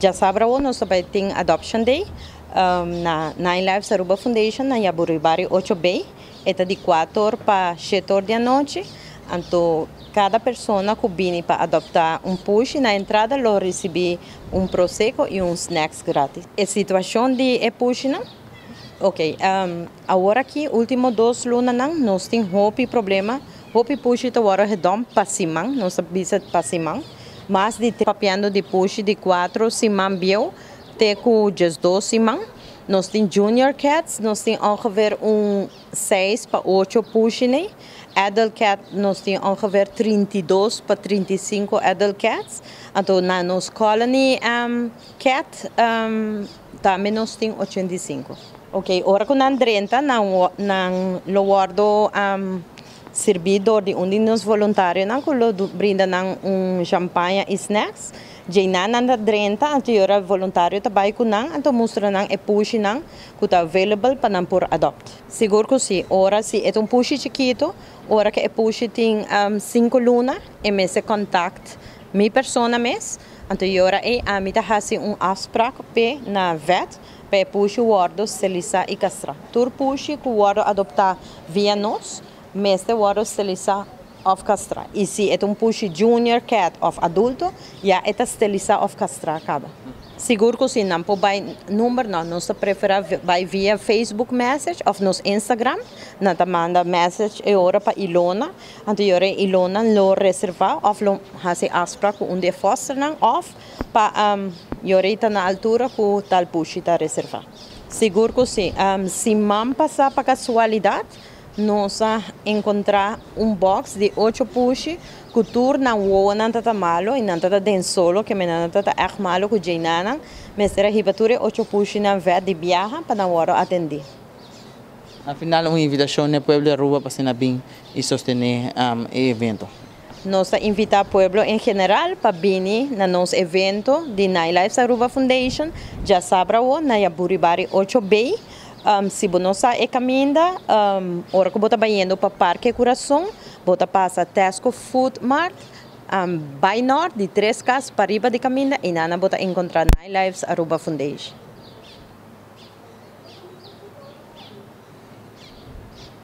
Diasabra nos tambe tin Adoption Day na Nine Lives Aruba Foundation na Jaburibari 8B. E ta di 4 pa 7 or di anochi. Anto, cada persona cu bini pa adopta un pushi, na entrada lo ricibi un prosecco y un snacks gratis. E situacion di e pushi, no? Ok, awor aki, ultimo 2 luna nan, nos tin hopi problema. Hopi pushi ta wordo gedump pa siman, nos bisa pa siman. Mas di papiando di pushi di 4 siman bieu, te cu 12 siman. Nos tin junior cats, nos tin ongeveer un 6 pa 8 pushi, ne? Adult cat, nos tin ongeveer 32 pa 35 adult cats. Anto, na nos colony cat, tambe nos tin 85. Ok, ora cu nan drenta, nan lo wordo sirbi door di un di nos voluntarionan, cu lo brinda nan un champagne y snacks. Djey nan nan drenta, anto e voluntario ta bay cu nan, anto mustra nan e pushi nan, cu ta available pa nan por adopt. Sigur cu si, ora si e un pushi chikito, ora cu e pushi tin 5 luna, e mester contact mi persona mes, anto ora e ami ta hasi un afspraak pe na vet, pa pushi wordo steriliza y castra. Tur pushi cu wordo adopta via nos, mester wordo steriliza of castra. Y si e un pushi junior cat of adulto, ya e ta steriliza of castra caba. Sigur cu si, nan por bay number no, nos ta prefera bay via Facebook message of nos Instagram, nan ta manda message e ora pa Ilona, anto ora Ilona lo reserva of lo hasi afspraak cu un di foster nan of pa ora ta na altura cu tal pushi ta reserva. Sigur cu si, siman pasa, pa casualidad, nos a encontra un box di 8 pushi cu tur nan wowo nan tata malo y nan tata den solo, cu nan tata echt malo, cu nan mester a hiba tur 8 pushi na vet di biaha pa nan wordo atendi. Al final, un invitacion na pueblo di Aruba pa asina bin y sostene e evento. Nos ta invita pueblo en general pa bini na nos evento di Nine Lives Aruba Foundation, diasabra na Jaburibari 8B. Si bo no sa e caminda, ora cu bo ta bayendo pa Parke Curason, bo ta pasa Tesco Food Mart, bay nort di tres cas pariba di caminda y einan bo ta encontra Nine Lives Aruba Foundation.